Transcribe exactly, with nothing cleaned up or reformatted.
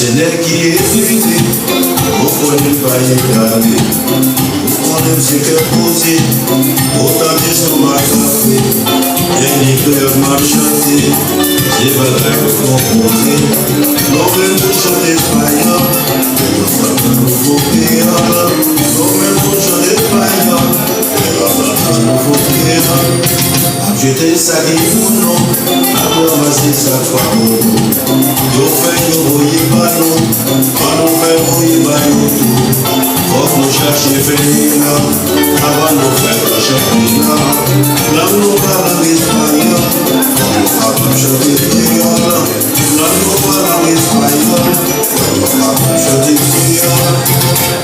Se nèg ki etidye, ou konnen m pa egare. Ou konnen m se kè poze, ou tande son makafre. Dènye kreyòl m ap chante, se bagay nou konpoze. Nou menm nou chante espayòl, nou chante nouvo kreyòl. Nou menm nou chante espayòl, nou chante nouvo kreyòl. Ap jete sa ki pou nou, ap ranmase sa k pa pou nou. Yo fè yo voye ba nou, an nou fè voye ba yo tou. Fòk nou chache fè li la, avan nou fè kò chanpyona. Lang nou pa lang espayòl, fòk nou kapab chante kreyòl. Lang nou pa lang espayòl, fòk nou kapab chante kreyòl.